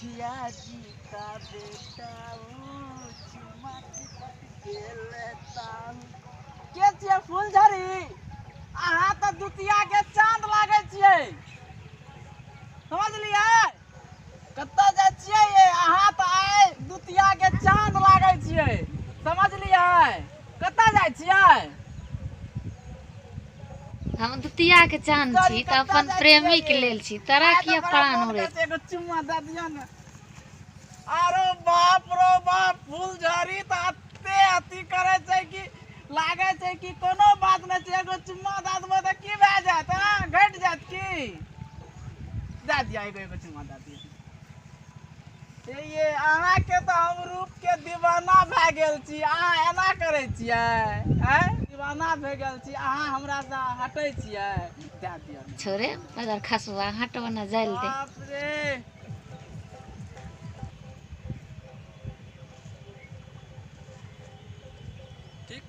मुखिया जी का बेटा ओ चुमा चिपक के लेता हूँ। के छियै फूलझड़ी? अहाँ तऽ दुतिया के चाँद लागै छियै, समझलियै? कतऽ जाइ छियै ये? अहाँ तऽ आइ दुतिया के चाँद लागै छियै, समझलियै? कतऽ जाइ छियै? हम दुतिया के चांद छी तऽ अपन प्रेमी के लेल छी, तोरा आइ तऽ किया बड़ा प्राण मोन उड़ै? करै छै एगो चुम्मा दऽ दियौ ने। अरे बाप रो बाप, फूलझड़ी तऽ एते अथी करै छै कि लागै छै कि कोनो बात नहि छै, एगो चुम्मा दऽ देबै तऽ की भए जायत? हँ, घटि जायत की? दए दिअ, एगो एगो चुम्मा दऽ दिअ। हे ये, अहाँके तऽ हम रूप के दीवाना भए गेल छी, अहाँ एना करै छियै? आँय, दीवाना भए गेल छी अहाँ, हमरासँ हटै छियै? दए दिअ ने। छोरे अगर खसुआ हटो न जाइल दे। बाप रे, ठीक।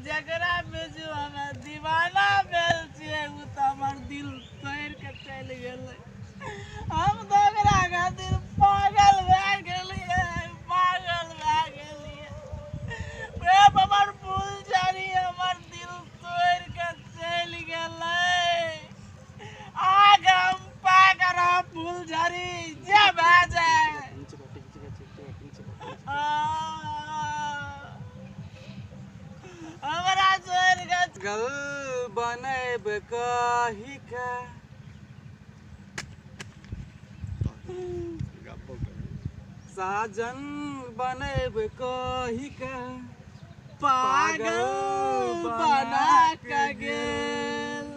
जकरा बेचू हमे दीवाना भेल छियै, ओ तऽ हमर दिल तोड़ि कऽ चलि गेलै। हम तऽ ओकरा खातिर पागल भए गेलियै, पागल भए गेलियै। रे हमर फूलझड़ी हमर दिल तोड़ि कऽ चलि गेलै। आग हम पागल रहब फूलझड़ी, जे भए जाय। आ, हमरा छोड़ि कऽ गल बनैब कही के साजन बनैब कही के पागल बना के गेल।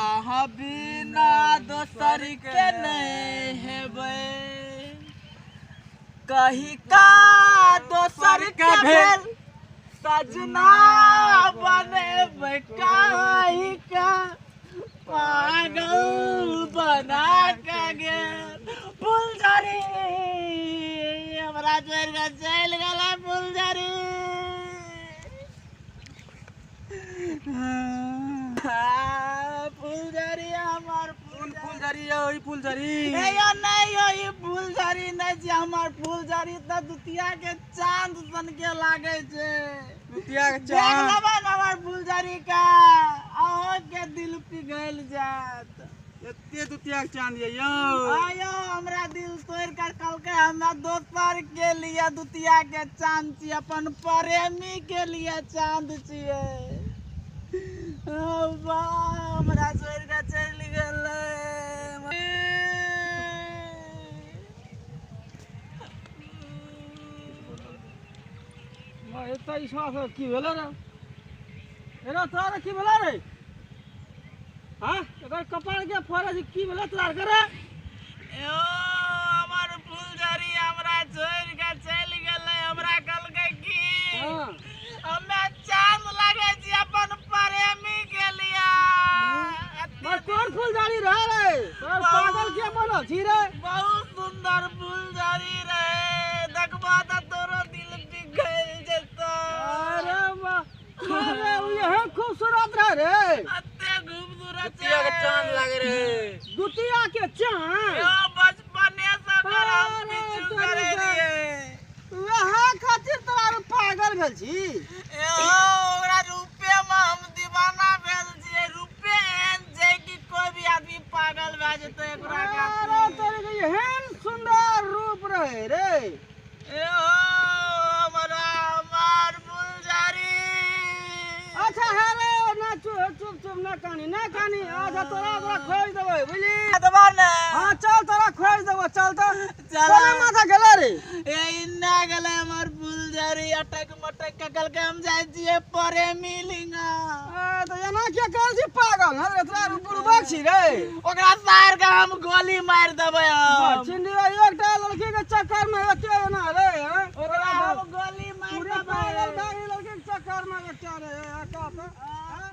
अहाँ बिना दोसर के नहि हेबै, कही का दोसर के भेल। सजना बनेबै कही का पागल बना के गेल। फूलझड़ी हमरा छोड़ि कऽ चलि गेलै। फूलझड़ी, फूलझड़ी हमर। कोन फूलझड़ी यौ? ई फूलझड़ी? हे यौ, नहि यौ, ई फूलझड़ी नहि छै। हमर फूलझड़ी तऽ दुतिया के चांद सन के लागै छै। दुतिया के देख चाँद लेबै ने हमर फूलझड़ी के, अहों के दिल पिघलि जायत। एते दुतिया के चाँद ये यौ? आयो, हमरा दिल तोड़ि कऽ कहलकै हमरा दोसर के लिए दुतिया के चांद छियै, अपन प्रेमी के लिए चांद छियै। वाह, हमरा छोड़ि कऽ चलि गेलै। एतऽ ई सब की भेलै रे? एना तोरा की भेलै रे? हाँ, एकर कपार के फोड़े छै, की भेलै तोरा आरके रे? यौ, हमर फूलझड़ी हमरा छोड़ि कऽ चलि गेलै। हमरा कहलकै कि हमे चांद लागै छी अपन प्रेमी के लिए। बस कोन फूलझड़ी रहे रे? तोरा पागल किया बनल छी रे? बहुत सुंदर फूलझड़ी रहे, देखबो तऽ तोरो दिल पिघलि जेतौ। अरे वाह, अरे उ यहे खूबसूरत रहे रे? एते खूबसूरत। दुतिया के चांद लागे रहे, दुतिया के चांद। यौ, बचपने से ओकर हम अरे पीछू तोरी करै के। रहियै। वएह खातिर तोरा आर पागल भेल छी? यौ, ओकरा रूपे मे हम दीवाना भेल छियै। रूपे एहन छै कि कोई भी आदमी पागल भए जेतै एकरा अरे खातिर। तोरी के एहन सुंदर रूप रहे रे? यौ, हमरा हमर फूलझड़ी। अच्छा हे रे, ना चुप चुप चुप, ना कानी, ना कानी। अच्छा, तोरा ओकरा खोज देबै, बुझली? देबा ने? हाँ, चल, तोरा खोज देबो, चल तऽ। चल। कोना माथा गेलै रे? ए इन्ना गेलै हमर फूलझड़ी, अटक मटक के कहलकै हम जाइ छियै प्रेमी लिंगा। ए, तऽ एना किया करै छी पागल? हँ रे, तोरा बुड़बक छी रे? ओकरा सार के हम गोली मारि देबै हम। चिंडी, एकटा लड़की के चक्कर में एते एना रे? हँ? ओकरा हम गोली मारि पूरे देबै। पागल भए गेल लड़की के चक्कर में एकटा रे, एका तऽ। आ,